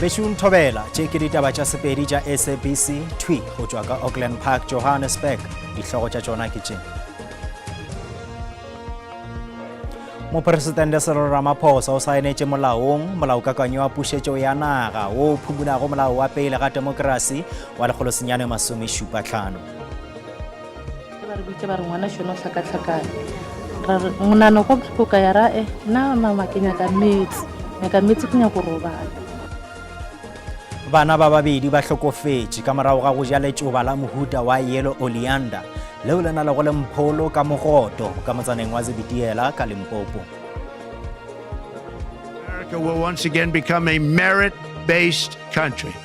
Bešung Thobela, tše ke ditaba tša Sepedi tša SABC, thwi go tšwa ka Auckland Park, Johannesburg. Dihlogo tša tšona ke tše. Mopresidente Cyril Ramaphosa o saenetše molaong molaokakanywa wa pušetšo ya naga wo o phumulago molao wa pele ga demokrasi wa lekgolosenyane masomešupatlhano. Ba re bitša ba re ngwana šono hlakahlakane. Ra re monano kwa bohloko ka ya ra e nna mama ke nyaka meetse, nyaka meetse ke nyako robala. Bana ba babedi ba hlokofetše ka morago ga go ja letšoba la mohuta wa yellow oleander leo le na lego le mpholo ka mogoto ka motsaneng wa Zebediela ka Limpopo. America will once again become a merit-based country.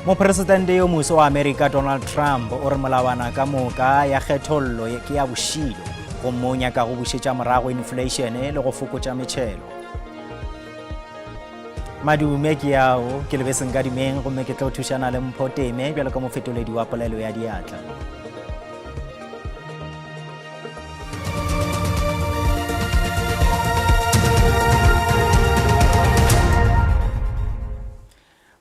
Mopresidente yo moso wa Amerika Donald Trump o re molawana ka moka ya kgethollo ke ya bošilo gomme o nyaka go bušetša morago inflation le go fokotša metšhelo. Madume ke ao ke lebeseng ka dimeng gomme ke tlo thušana le Mpho Teme bjalo ka mofetoledi wa polelo ya diatla.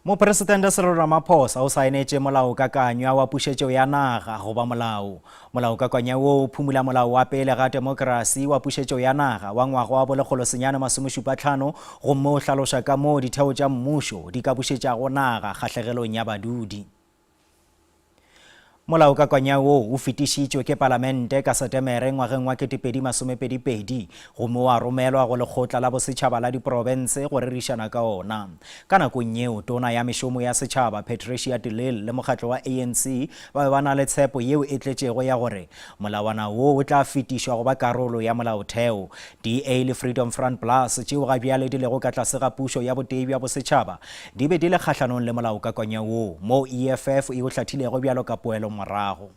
Mopresidente Cyril Ramaphosa o saenetše molaokakanywa wa pušetšo ya naga goba molao. Molaokakanywa wo o phumula molao wa pele ga temokrasi wa pušetšo ya naga wa ngwaga wa bolekgolosenyane masomešupatlhano gomme o hlaloša ka moo ditheo tša mmušo di ka bušetšago naga kgahlegelong ya badudi. Molaokakanywa wo o fetišitšwe ke Palamente ka Setemere ngwageng wa 2022 gomme wa romelwa go Lekgotla la Bosetšhaba la Diprofense go rerišana ka ona. Ka nakong yeo, Tona ya Mešomo ya Setšhaba Patricia de Lille le mokgatlo wa ANC ba be ba na le tshepo yeo e tletšego ya gore molawana wo o tla fetišwa go ba karolo ya molaotheo. DA le Freedom Front Plus, tšeo ga bjale di lego ka tlase ga pušo ya botee bja bosetšhaba, di be di le kgahlanong le molaokakanywa woo, moo EFF e o hlathilego bjalo ka poelomorago.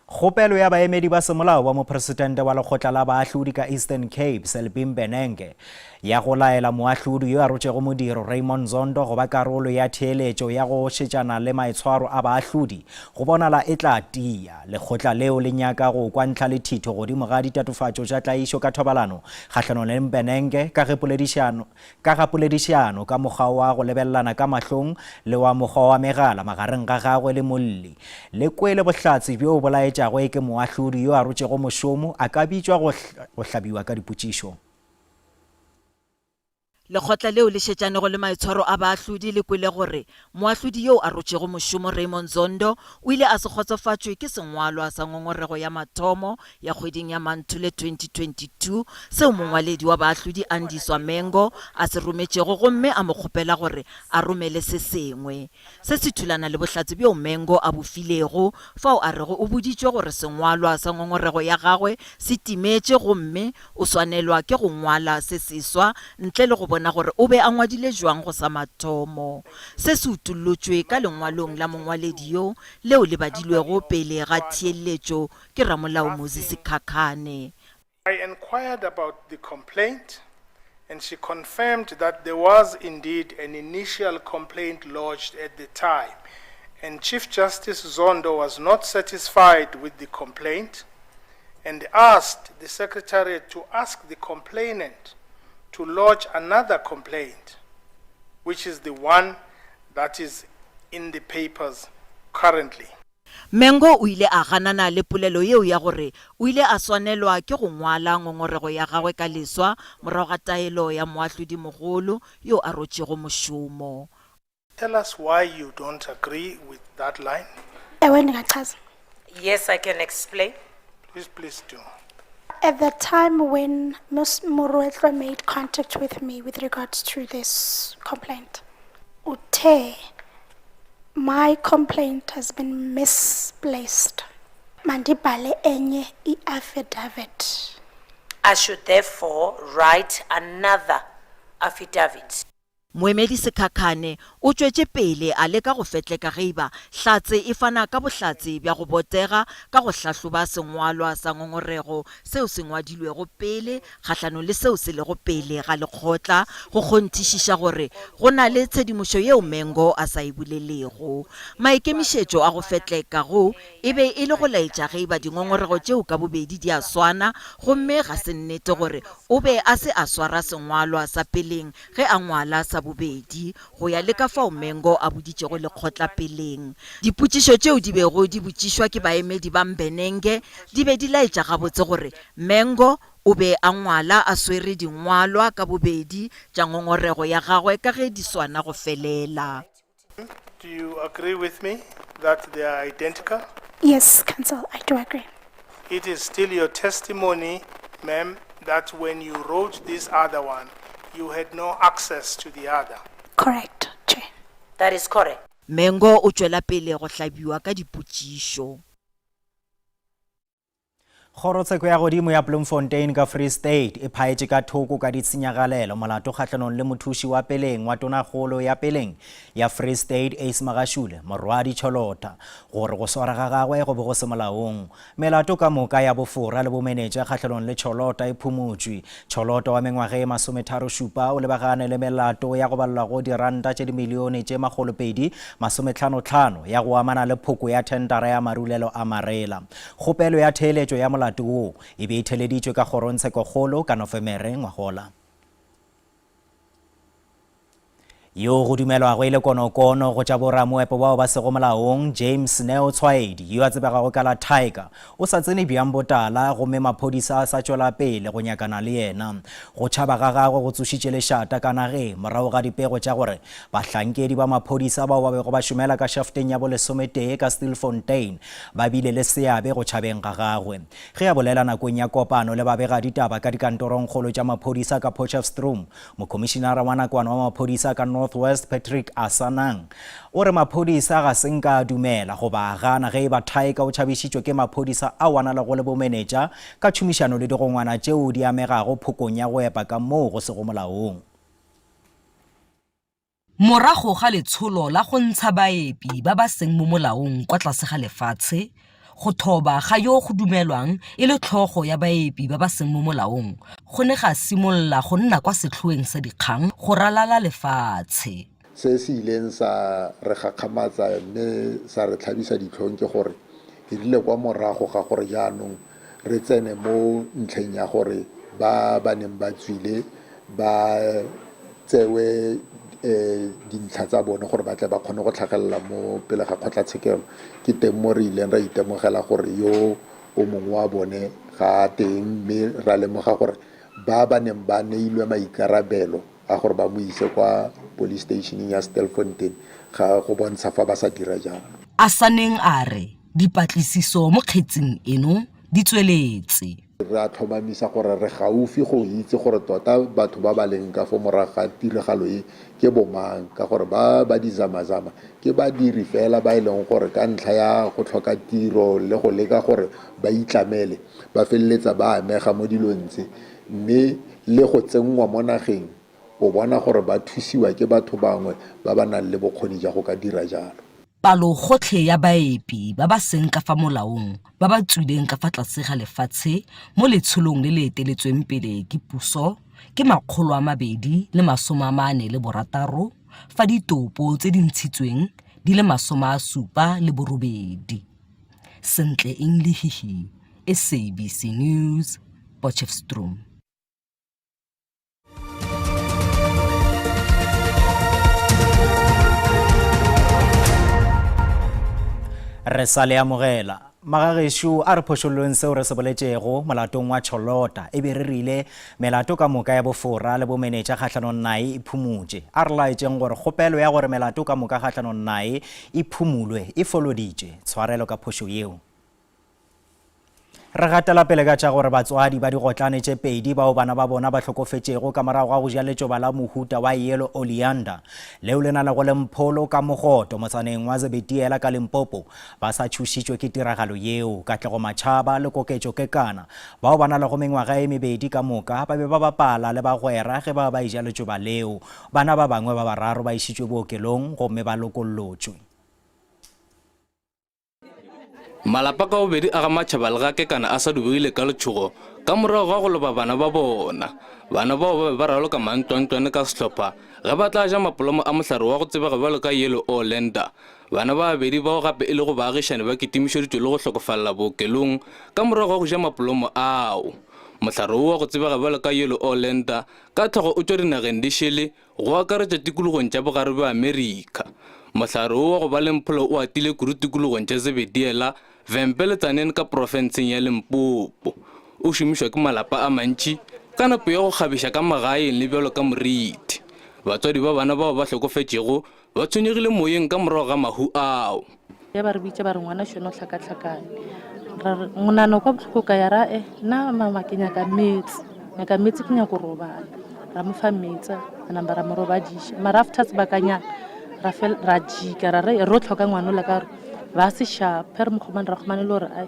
Kgopelo ya baemedi ba semolao ba mopresidente wa lekgotla la baahlodi ka Eastern Cape, Selby Mbenenge, ya go laela moahlodi yo a rotšego modiro Raymond Zondo go ba karolo ya theeletšo ya go šetšana le maitshwaro a baahlodi go bonala e tla tia. Lekgotla leo le nyaka go kwa ntlha le thitho godimo ga ditatofatšo tša tlaišo ka thobalano kgahlanong le Mbenenge ka ge poledišano ka ga poledišano ka mokgwa wa go lebelelana ka mahlong le wa mokgwa wa megala magareng ga gagwe le molli. Le kwele bohlatse bjo bo laetšago eke moahlodi yo a rotšego mošomo a ka bitšwa go go hlabiwa ka dipotšišo. Lekgotla leo le šetšanego le maitshwaro a baahlodi le kwele gore moahlodi yo a rotšego mošomo Raymond Zondo o ile a se kgotsofatšwe ke sengwalwa sa ngongorego ya mathomo ya kgweding ya Manthole 2022 seo mongwaledi wa baahlodi Andiswa Mengo a se rometšego gomme a mo kgopela gore a romele se sengwe. Se se thulana le bohlatse bjo Mengo a bo filego, fao a rego o boditšwe gore sengwalwa sa ngongorego ya gagwe se timetše gomme o swanelwa ke go ngwala se seswa ntle le go bona gore o be a ngwadile jwang go sa mathomo. Se se utollotšwe ka lengwalong la mongwaledi yo leo le badilwego pele ga theeletšo ke ramolao Moses Khakhane. I enquired about the complaint and she confirmed that there was indeed an initial complaint lodged at the time and Chief Justice Zondo was not satisfied with the complaint and asked the secretariat to ask the complainant to lodge another complaint, which is the one that is in the papers currently. Mengo o ile a ganana le polelo yeo ya gore o ile a swanelwa ke go ngwala ngongorego ya gagwe ka leswa morago ga taelo ya moahlodimogolo yo a rotšego mošomo. Tell us why you don't agree with that line. Ewe, ndingachaza. Yes, I can explain. Please, please do. At the time when Ms. Moretlwe made contact with me with regards to this complaint, uthe my complaint has been misplaced. Mandibhale enye i-affidavit. I should therefore write another affidavit. Moemedi Sekhakhane o tšwetše pele a leka go fetleka ge e ba hlatse e fana ka bohlatse bja go botega ka go hlahloba sengwalwa sa ngongorego seo se ngwadilwego pele kgahlanong le seo se lego pele ga lekgotla go kgonthišiša gore go na le tshedimošo yeo Mengo a sa e bolelego. Maikemišetšo a go fetleka go e be e le go laetša ge e ba dingongorego tšeo ka bobedi di a swana gomme ga se nnete gore o be a se a swara sengwalwa sa peleng ge a ngwala sa bobedi go ya le ka fao Mengo a boditšego lekgotla peleng. Dipotšišo tšeo di bego di botšišwa ke baemedi ba Mbenenge di be di laetša gabotse gore Mengo o be a ngwala a swere dingwalwa ka bobedi tša ngongorego ya gagwe ka ge di swana go felela. Do you agree with me that they are identical? Yes, Counsel, I do agree. It is still your testimony, ma'am, that when you wrote this other one, you had no access to the other. Correct, Chair. That is correct. Mengo o tšwela pele go hlabiwa ka dipotšišo. Kgorotsheko ya godimo ya Bloemfontein ka Free State e phaetše ka thoko ka ditshenyagalelo molato kgahlanong le mothuši wa peleng wa tonakgolo ya peleng ya Free State Ace Magashule, Morwadi Cholota, gore go swara ga gagwe go be go se molaong. Melato ka moka ya bofora le bomenetša kgahlanong le Cholota e phumotšwe. Cholota wa mengwaga e masometharošupa o lebagane le melato ya go balelwa go diranta tše dimilione tše makgolopedi masometlhanotlhano ya go amana le phoko ya thendara ya marulelo a Marela. Kgopelo ya theeletšo ya molato wo e be e theleditšwe ka Kgorongtshekokgolo ka Nofemere ngwagola. Yo go dumelwago e le konokono go tša boramoepo bao ba sego molaong, James Neo Tshwaedi, yo a tsebegago ka la Tiger, o sa tsene bjang botala gomme maphodisa a sa tšwela pele go nyakana le yena. Go tšhaba ga gagwe go tsošitše lešata ka nageng morago ga dipego tša gore Bahlankedi ba maphodisa bao ba bego ba šomela ka šafteng ya bolesometee ka Stilfontein ba bile le seabe go tšhabeng ga gagwe. Ge a bolela nakong ya kopano le babegaditaba ka dikantorongkgolo tša maphodisa ka Potchefstroom, Mokhomišinara wa nakwana wa maphodisa ka North West Patrick Asanang o re maphodisa ga se nka a dumela goba a gana ge e ba Tiger o tšhabišitšwe ke maphodisa ao a nalego le bomenetša ka tšhomišano le digongwana tšeo di amegago phokong ya go epa ka moo go sego molaong. Morago ga letsholo la go ntsha baepi ba ba seng mo molaong kwa tlase ga lefatshe, go thoba ga yo go dumelwang e le tlhogo ya baepi ba ba seng mo molaong go ne ga simolola go nna kwa setlhoeng sa dikgang go ralala lefatshe. Se se ileng sa re gakgamatsa mme sa re tlhabisa ditlhong ke gore e rile kwa morago ga gore jaanong re tsene mo ntlheng ya gore ba ba neng ba tswile ba tsewe dintlha tsa bone gore ba tle ba kgone go tlhagelela mo pele ga kgotlatshekelo, ke teng mo re ileng ra itemogela gore yo o mongwe wa bone ga a teng mme ra lemoga gore ba ba neng ba neilwe maikarabelo a gore ba mo ise kwa police stationeng ya Stilfontein ga go bontsha fa ba sa dira jalo. Asaneng a re Dipatlisiso mo kgetsing eno di tsweletse. Re a tlhomamisa gore re gaufi go itse gore tota batho ba ba leng ka fo morago ga tiragalo e ke bomang, ka gore ba ba dizamazama ke badiri fela ba e leng gore ka ntlha ya go tlhoka tiro le go leka gore ba itlamele ba feleletsa ba amega mo dilong tse mme le go tsenngwa mo nageng o bona gore ba thusiwa ke batho bangwe ba ba nang le bokgoni jwa go ka dira jalo. Palogotlhe ya baepi ba ba seng ka fa molaong ba ba tswileng ka fa tlase ga lefatshe mo letsholong le le eteletsweng pele ke puso ke 246 fa ditopo tse di ntshitsweng di le 78. Sentle Eng Lehihi, SABC News, Potchefstroom. Re sa le amogela. Magagešo a re phošollong seo re se boletšego molatong wa Cholota e be re rile melato ka moka ya bofora le bomenetša kgahlanong nae e phumotše. A re laetšeng gore kgopelo ya gore melato ka moka kgahlanong nae e phumulwe e foloditšwe. Tshwarelo ka phošo yeo. Re gatela pele ka tša gore batswadi ba digotlane tše pedi bao bana ba bona ba hlokofetšego ka morago ga go ja letšoba la mohuta wa yellow oleander leo le na lego le mpholo ka mogoto motsaneng wa Zebediela ka Limpopo ba sa tšhošitšwe ke tiragalo yeo. Katlego Machaba le Koketšo Kekana bao ba na lego mengwaga e mebedi ka moka ba be ba bapala le bagwera ge ba ba eja letšoba leo. Bana ba bangwe ba bararo ba išitšwe bookelong gomme ba lokollotšwe. Malapa ka bobedi a ga Matšhaba le ga Kekana a sa dubegile ka letšhogo ka morago ga go loba bana ba bona. Bana bao ba be ba raloka mantlwantlwane ka sehlopha ge ba tla ja mapolomo a mohlare wa go tsebega bjalo ka Yellow Oleander. Bana ba babedi bao gape e lego baagišani ba kitimišeditšwe le go hlokofalela bookelong ka morago ga go ja mapolomo ao. Mohlare wo wa go tsebega bjalo ka Yellow Oleander ka tlhago o tšwa dinageng di šele go akaretša tikologong tša bogare bja Amerika. Mohlare wo wa go ba le mpholo o atile kudu tikologong tša Zebediela, Vhembe le Tzaneen ka profenseng ya Limpopo. O šomišwa ke malapa a mantši ka nepo ya go kgabiša ka magaeng le bjalo ka moriti. Batswadi ba bana bao ba hlokofetšego ba tshwenyegile moyeng ka morago ga mahu ao. Ya ba re bitša ba re ngwana šone o hlakahlakane. Ra re monano kwa bohloko ka ya ra e nna mama ke nyaka meetse, nyaka meetse ke nyako robala. Ra mo fa meetse a namba ra mo robadiša. Mara after sebakanyana ra fel ra jika ra re ro tlhoka ngwana ola ka gore ba se sharp. Ge re mo kgomane ra kgomane le gore ai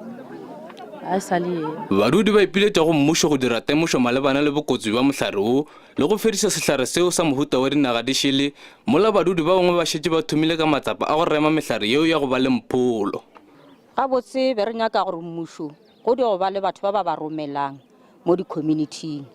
a e sa le yena. Badudi ba ipiletša go mmušo go dira temošo malebana le bokotsi bja mohlare wo le go fediša sehlare seo sa mohuta wa dinaga di šele, mola badudi ba bangwe ba šetše ba thomile ka matsapa a go rema mehlare yeo ya go ba le mpholo. Gabotse be re nyaka gore mmušo go dio ba le batho ba ba ba romelang mo di-community-ing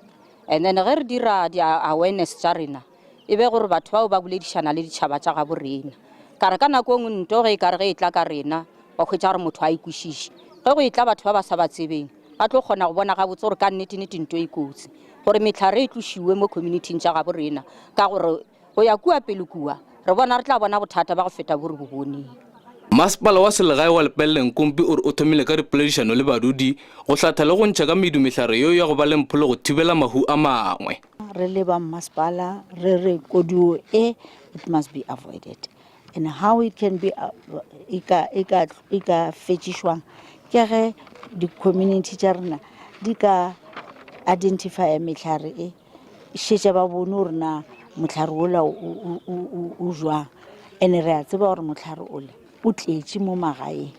and then ge re dira di-awareness tša rena e be gore batho bao ba boledišana le ditšhaba tša gabo rena. Ka re ka nako e nngwe nto ge e ka re ge e tla ka rena wa hwetša gore motho a e kwešiše. Ge go e tla batho ba ba sa ba tsebeng ba tlo kgona go bona gabotse gore ka nnete-nnete nto e kotsi gore mehlare e tlošiwe mo community-ing tša gabo rena ka gore go ya kua pele kua re bona re tla bona bothata ba go feta bo re bo boneng. Masepala wa selegae wa Lepelle Nkumpi o re o thomile ka dipoledišano le badudi go hlatha le go ntšha ka medu mehlare yeo ya go ba le mpholo go thibela mahu a mangwe. Re le ba mmasepala re re koduo e it must be avoided and how it can be e ka e ka e ka fetšišwang ke ge di-community tša rena di ka identifya mehlare e šetše ba bone gore na mohlare ola o jwang and re a tseba gore mohlare ola o tletše mo magaeng.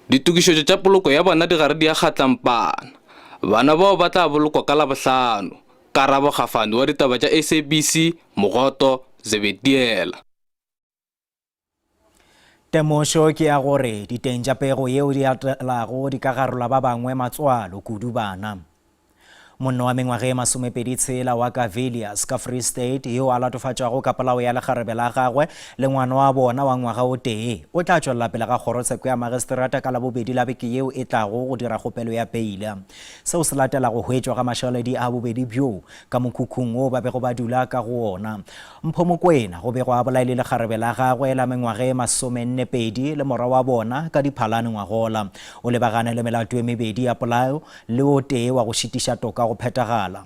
Ditokišetšo tša poloko ya bona di gare di a kgatlampana. Bana bao ba tla bolokwa ka Labohlano. Karabo Kgafane wa ditaba tša SABC, Mogoto, Zebediela. Temošo ke ya gore diteng tša pego yeo di atelago di ka garola ba bangwe matswalo, kudu bana. Monna wa mengwaga e masomepedi tshela wa ka Villiers ka Free State yo a latofatšwago ka polao ya lekgarebe la gagwe le ngwana wa bona wa ngwaga o tee o tla tšwelela pele ga kgorotsheko ya magistrata ka Labobedi la beke yeo e tlago go dira kgopelo ya peile. Seo se latela go hwetšwa ga mašaledi a bobedi bjoo ka mokhukhung wo ba bego ba dula ka go wona. Mpho Mokwena go be go a bolaile lekgarebe la gagwe la mengwaga e masomennepedi le morwa wa bona ka Diphalane ngwagola. O lebagane le melato e mebedi ya polayo le o tee wa go šitiša toka go phethagala.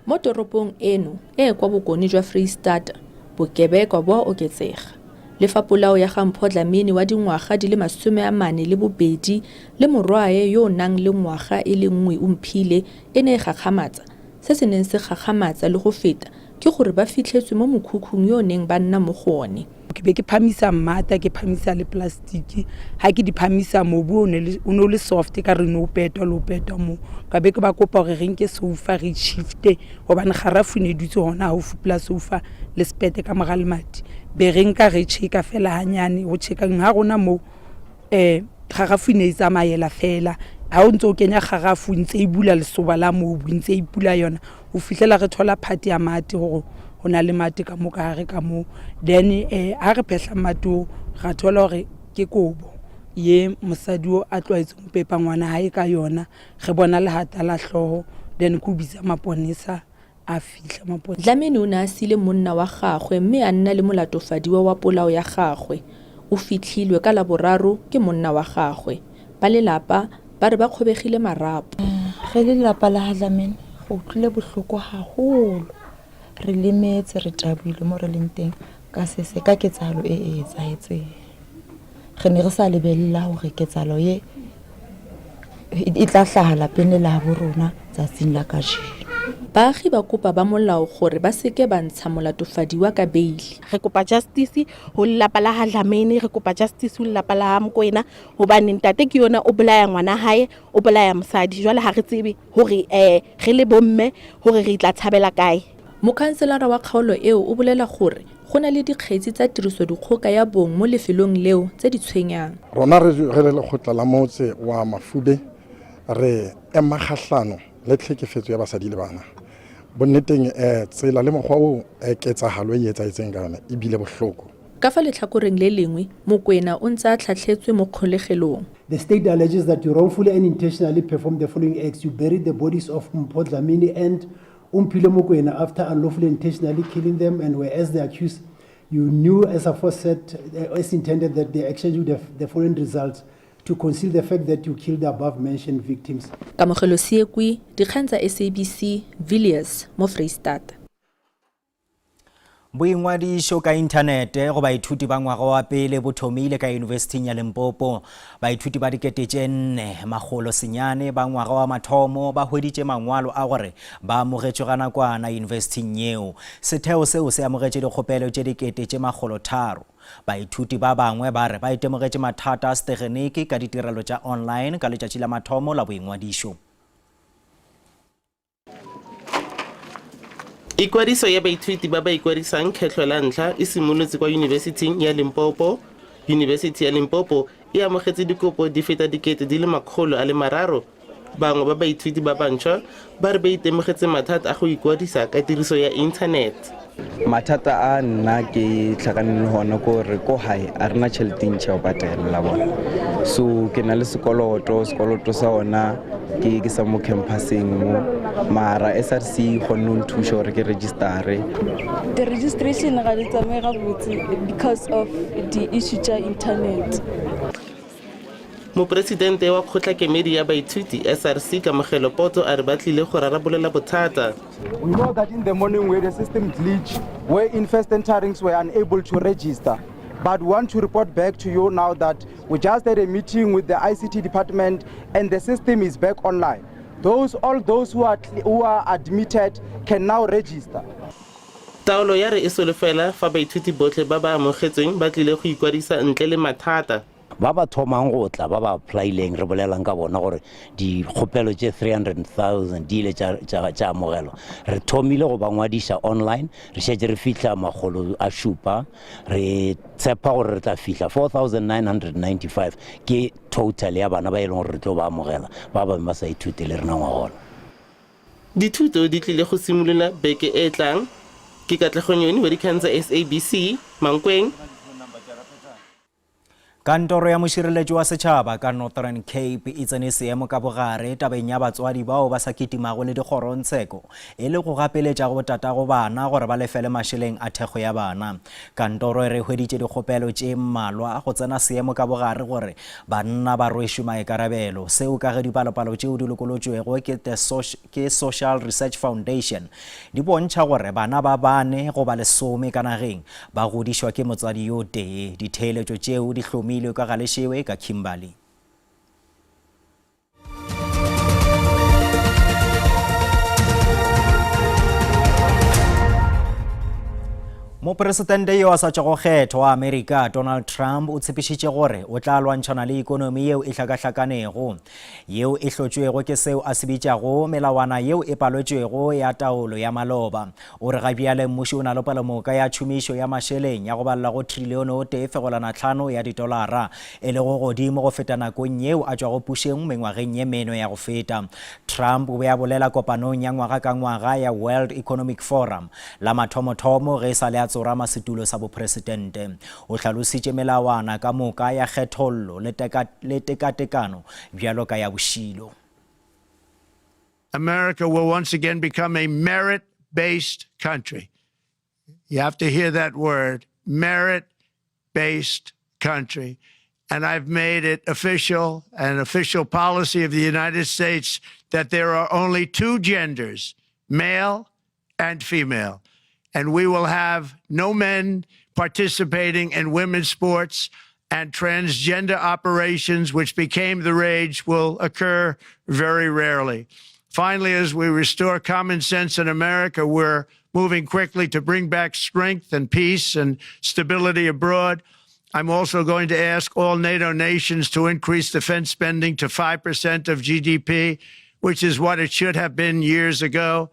Mo toropong eno e e kwa bokone jwa Freistata, bokebekwa bo a oketsega. Le fa polao ya ga Mpho Dlamini wa dingwaga di le 42 le morwae yo o nang le ngwaga e le nngwe Omphile e ne e gakgamatsa, se se neng se gakgamatsa le go feta ke gore ba fitlhetswe mo mokhukhung yo neng ba nna mo go one. Ke be ke phamisa mmata, ke phamisa le plastiki. Ha ke di phamisa mobu o ne o le soft ka re ne o petwa le o petwa moo. Ka be ke ba kopa gore re nke soufa re shifte gobane garafu ne e dutse gona gaufi pela soufa le sepete ka mora lemati. Be re nka re tšheka fela hanyane go tšhekang ga rona moo um garafu e ne e tsamayela fela. Ha o ntse o kenya garafu ntse e bula lesoba la mobu ntse e ipula yona go fihlela re thola part ya mate gore go na le mate ka mo ka gare ka mo. Then um ha re phehla mate oo ra thola gore ke kobo ye mosadi o a tlwaetseng go pepa ngwana hae ka yona. Re bona lehata la hloho then ke o bitsa maponesa a fihla maponesa. Dlamini o ne a siile monna wa gagwe mme a nna le molatofadiwa wa polao ya gagwe. O fitlhilwe ka Laboraro ke monna wa gagwe. Ba lelapa ba re ba kgobegile marapo. Re le lelapa la ga Dlamini re utlwile bohloko haholo. Re lemetse, re tabohile mo re leng teng ka se se ka ketsahalo e e etsahetseng. Re ne re sa lebelela gore ketsahalo ye. e tla hlaga lapeng le la bo rona tsatsing la kajeno. Baagi ba kopa ba molao gore ba seke ba ntsha molatofadiwa ka beili. Re kopa justice ho lelapa la ha Dlamini, re kopa justice ho lelapa la ha Mokoena hobane ntate ke yona o bolaya ngwana hae, o bolaya mosadi. Jwale ha re tsebe hore eh re le bomme hore re tla tshabela kae. Mokhanselara wa kgaolo eo o bolela gore go na le dikgetsi tsa tirisodikgoka ya bong mo lefelong leo tse di tshwenyang. Rona re re le lekgotla la motse wa Mafube re ema kgahlano le tlhekefetso ya basadi le bana. Bonneteng eh, tsela le mokgwa oo eh, ketsahalo e etsahetseng ka yona e bile bohloko. Ka fa letlhakoreng le lengwe, Mokwena o ntse a tlhatlhetswe mo kgolegelong. The state alleges that you wrongfully and intentionally performed the following acts. You buried the bodies of Mpho Dlamini and Omphile Mokoena after unlawfully and intentionally killing them, and whereas the accused, you knew as aforesaid, as intended, that the actions would have the following results to conceal the fact that you killed the above mentioned victims. Kamogelo Seekwi, Dikgang tsa SABC, Villiers, mo Freistata. Boingwadišo ka inthanete go baithuti ba ngwaga wa pele bo thomile ka Yunibesithing ya Limpopo. Baithuti ba 4600 ba ngwaga wa mathomo ba hweditše mangwalo a gore ba amogetšwe ga nakwana yunibesithing yeo. Setheo seo se amogetše dikgopelo tše 300. Baithuti ba bangwe ba re ba itemogetše mathata a setegeniki ka ditirelo tša online ka letšatši la mathomo la boingwadišo. Ikwadiso ya baithuti ba ba ikwadisang kgetlho la ntlha e simolotse kwa Yunibesithing ya Limpopo. Yunibesithi ya Limpopo e amogetse dikopo di feta 300,000. Bangwe ba baithuti ba bantšhwa ba re ba itemogetse mathata a go ikwadisa ka tiriso ya internet. Mathata a nna ke tlhakaneng le gona ko gore ko gae a rena tšhelete ntšhi ya go patela la bona, so ke na le sekoloto, sekoloto sa ona ke ke sa mo campuseng mo, mara SRC e kgonne go nthuša gore ke registere. The registration ga di tsamaye gabotse because of di-issue tša internet. Moporesidente wa kgotlakemedi ya baithuti, SRC, Kamogelo Poto a re ba tlile go rarabolola bothata. We know that in the morning we had a system glitch wherein first enterings were unable to register. But we want to report back to you now that we just had a meeting with the ICT department and the system is back online. Those, all those who are, who are admitted can now register. Taolo ya re e solofela fa baithuti botlhe ba ba amogetsweng ba tlile go ikwadisa ntle le mathata. Ba ba thomang go tla ba ba applyileng re bolelang ka bona gore dikgopelo tše 300,000 di ile tša amogelwa. Re thomile go ba ngwadiša online, re šetše re fihla 700, re tshepa gore re tla fihla 4,995 ke total ya bana ba e leng gore re tlo ba amogela ba bangwe ba sa ithute le rena ngwagola. Dithuto di tlile go simolola beke e e tlang. Ke Katlego Nyoni wa dikgang tsa SABC, Mankweng. Kantoro ya mošireletši wa setšhaba ka Northern Cape e tsene seemo ka bogare tabeng ya batswadi bao ba sa kitimago le dikgorongtsheko e le go gapeletša go tatago bana gore ba lefele mašeleng a thekgo ya bana. Kantoro e re hweditše dikgopelo tše mmalwa go tsena seemo ka bogare gore banna ba rwešwe maikarabelo, seo ka ge dipalopalo tšeo di lokolotšwego ke The ke Social Research Foundation Di bontšha gore bana ba bane goba lesome ka nageng ba godišwa ke motswadi yo tee. Ditheeletšo tšeo di hlomilwe ka Galeshewe ka Kimberley. Mopresidente yo a sa tšwago kgethwa wa Amerika Donald Trump o tshepišitše gore o tla lwantšhana le ikonomi yeo e hlakahlakanego. yeo e hlotšwego ke seo a se bitšago melawana yeo e palwetšwego ya taolo ya maloba. O re ga bjale mmušo o na le palomoka ya tšhomišo ya mašeleng ya go balela go trilione o tee fegolwana tlhano ya ditolara, e lego godimo go feta nakong yeo a tšwago pušeng mengwageng ye mene ya go feta. Trump o be a bolela kopanong ya ngwaga ka ngwaga ya World Economic Forum la mathomothomo ge e sa le a tsorama setulo sa bopresidente. O hlalositše melawana ka moka ya kgethollo le le tekatekano bjalo ka ya bošilo. America will once again become a merit based country. You have to hear that word merit based country. And I've made it official and official policy of the United States that there are only two genders, male and female. And we will have no men participating in women's sports. And transgender operations, which became the rage, will occur very rarely. Finally, as we restore common sense in America, we're moving quickly to bring back strength and peace and stability abroad. I'm also going to ask all NATO nations to increase defense spending to 5% of GDP, which is what it should have been years ago.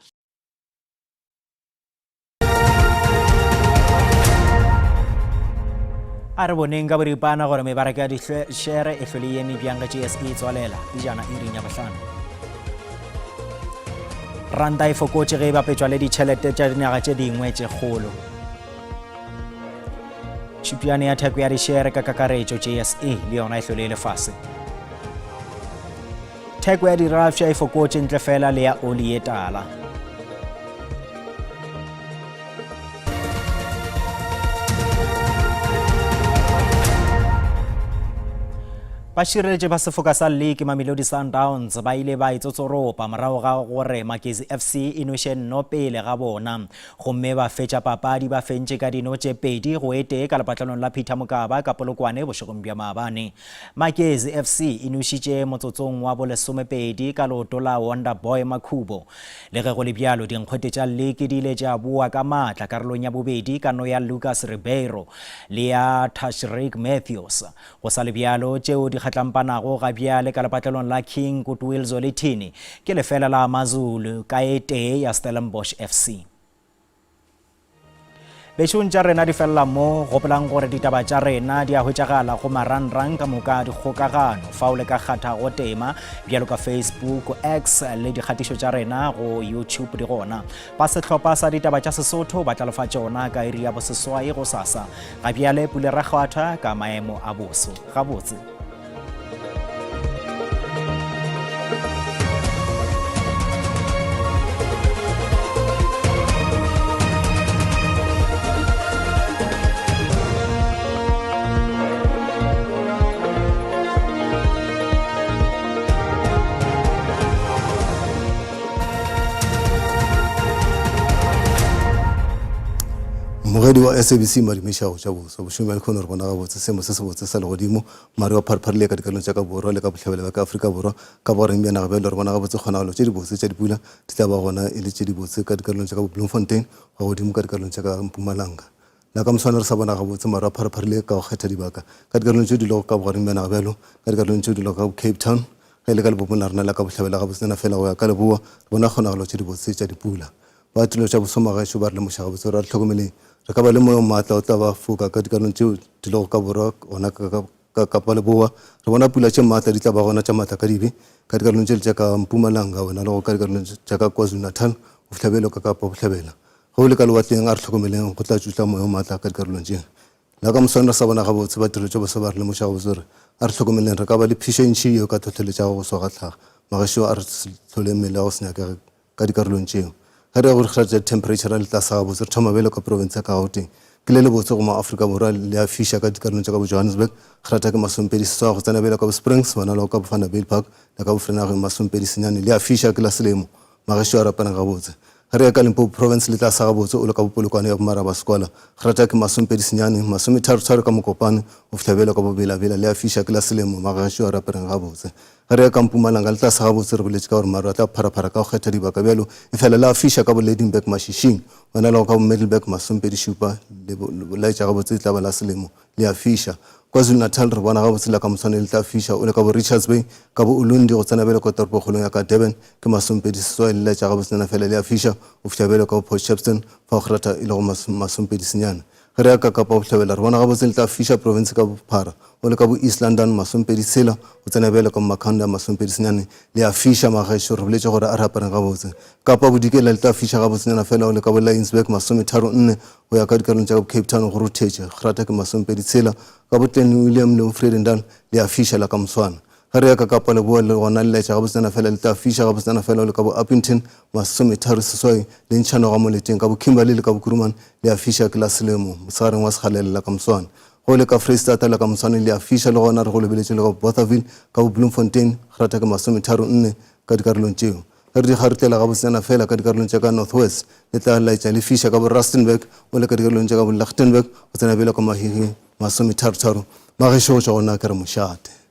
A re boneng ka boripana gore mebaraka ya dišere e hlwele e eme bjang ge JSE e tswalela pejana iring ya bohlano. Ranta e fokotše ge e bapetšwa le ditšhelete tša dinaga tše dingwe tše kgolo. Tšhupjane ya theko ya dišere ka kakaretšo JSE le yona e hlwele e le fase. Theko ya dirafša e fokotše ntle fela le ya oli ye tala. Bašireletši ba sefoka sa liki Mamelodi Sundowns ba ile ba itsotsoropa morago ga gore Magezi FC e nweše nno pele ga bona gomme ba fetša papadi ba fentše ka dino tše 2 go e tee ka lepatlelong la Peter Mokaba ka Polokwane bošegong bja maabane. Magezi FC e nošitše motsotsong wa bolesomepedi ka leoto la Wonder Boy Makhubo. Le ge go le bjalo, dinkgwete tša liki di ile tša boa ka maatla karolong ya bobedi ka no ya Lucas Ribeiro le ya Tashreeq Matthews. Go sa le bjalo, tšeo di kgatlampanago ga bjale ka lepatlelong la King Goodwill Zwelithini ke lefela la AmaZulu ka e tee ya Stellenbosch FC. Bešong tša rena di felela mo, gopolang gore ditaba tša rena di a hwetšagala go marangrang ka moka a dikgokagano fao le ka kgathago tema bjalo ka Facebook, X le dikgatišo tša rena go YouTube di gona. Ba sehlopha sa ditaba tša Sesotho ba tla lefa tšona ka iri ya boseswai gosasa. Ga bjale Pule Rakgwatha ka maemo a boso. Gabotse. Mmogedi wa SABC Madumiša go tša boso bošego bja lehono re bona gabotse seemo se sebotse sa legodimo Maru a pharepharile ka dikarolong tša ka borwa le ka bohlabela bja ka Afrika Borwa. Ka bogareng bja naga bjalo re bona gabotse kgonagalo tše dibotse tša dipula di tla ba gona e le tše dibotse ka dikarolong tša ka bo Bloemfontein go ya godimo ka dikarolong tša ka Mpumalanga. La ka moswane re sa bona gabotse maru a pharepharile ka go kgetha dibaka ka dikarolong tše di lego ka bogareng bja naga bjalo ka dikarolong tše di lego ka bo Cape Town. Ge e le ka lebopong la rena la ka bohlabela gabotsenyana fela go ya ka leboa re bona kgonagalo tše dibotse tša dipula. Ba tirelo tša bosomagaešo ba re lemoša gabotse gore a re hlokomeleng, re ka ba le moya o maatla o tla ba foka ka dikarolong tšeo di lego ka borwa gona ka, ka, ka Kapa Leboa. Re bona pula tše maatla di tla ba gona tša maatla ka dibe ka dikarolong tšele tša ka Mpumalanga wena le go ka dikarolong tša ka KwaZulu-Natal go fihla bjalo ka Kapa Bohlabela. Ge o le ka lewatleng a re hlokomeleng go tla tšutla moya o maatla ka dikarolong tše. La ka moswane re sa bona gabotse, ba tirelo tša bosa ba re lemoša gabotse gore a re hlokomeleng re ka ba le phišo e ntši yeo e ka hlohleletšago go swa ga tlhaga. Magešo a re se hlole mmele wa go se nyakege ka dikarolong tšeo. Ge re ya go dikgela tša dithemphereitšhara le tlase gabotse, re thoma bjalo ka profense ya ka Gauteng. Ke le lebotse go maAfrika Borwa le a fiša ka dikarolong tša ka bo Johannesburg, kgrata ke 29 go tsena bjalo ka bo Springs, bana le go ka bo Vanderbijlpark le ka bo Vereeniging 29 le a fiša ke la selemo. Magešo a rapaneng gabotse. Ge re ya ka Limpopo province le tlase gabotse o le ka bo Polokwane ya bo Marabaskwala, kgrata ke 29, 33 ka Mokopane go fihla bjalo ka bo Bela-Bela le a fiša ke la selemo. Magešo a rapereng gabotse. Ge re ya ka Mpumalanga le tlase gabotse re boletše ka gore maru a tla pharaphara ka go kgetha dibaka bjalo efela le a fiša ka bo Lydenburg Mashishing wena le go ka bo Middelburg 27 le laetša gabotse e tla ba la selemo le a fiša. KwaZulu-Natal re bona gabotse la ka moswane le tla fiša o le ka bo Richards Bay ka bo Ulundi go tsena bjalo ka toropokgolong ya ka Durban ke 28 le laetša gabotsenyana fela le a fiša go fihla bjalo ka bo Port Shepstone fao kgratha e lego 29. Ge re ya ka Kapa Bohlabela, re bona gabotse le tla fiša profense ka bophara. O le ka bo East London, 26, go tsena bjalo ka Makhanda, 29, le a fiša. Magešo, re boletše gore a re apareng gabotse. Kapa Bodikela le tla fiša gabotsenyana fela. O le ka bo Laingsburg, 34, go ya ka dikarolong tša ka bo Cape Town go ruthetše. Grata ke 26. Ka bo Clanwilliam le bo Vredendal, le a fiša la ka moswana. Ge re ya ka Kapa Leboa le gona le laetša gabotsana fela le tla fiša gabotsana fela le ka bo Upington, 38, le ntšha noga moleteng ka bo Kimberley le ka bo Kuruman le a fiša ke la selemo motshegareng wa sekgalela la ka moswane. Ge o le ka Freistata la ka moswane le a fiša le gona re go lebeletše le ka bo Bothaville ka bo Bloemfontein grata ke 34 ka dikarolong tšeo. Ge re di kgarutlela gabotsana fela ka dikarolong tša ka North West le tla laetša le fiša ka bo Rustenburg o le ka dikarolong tša ka bo Lichtenburg go tsena bjalo ka Mahikeng 33. Magešo go tšwa go nna ke re mošate.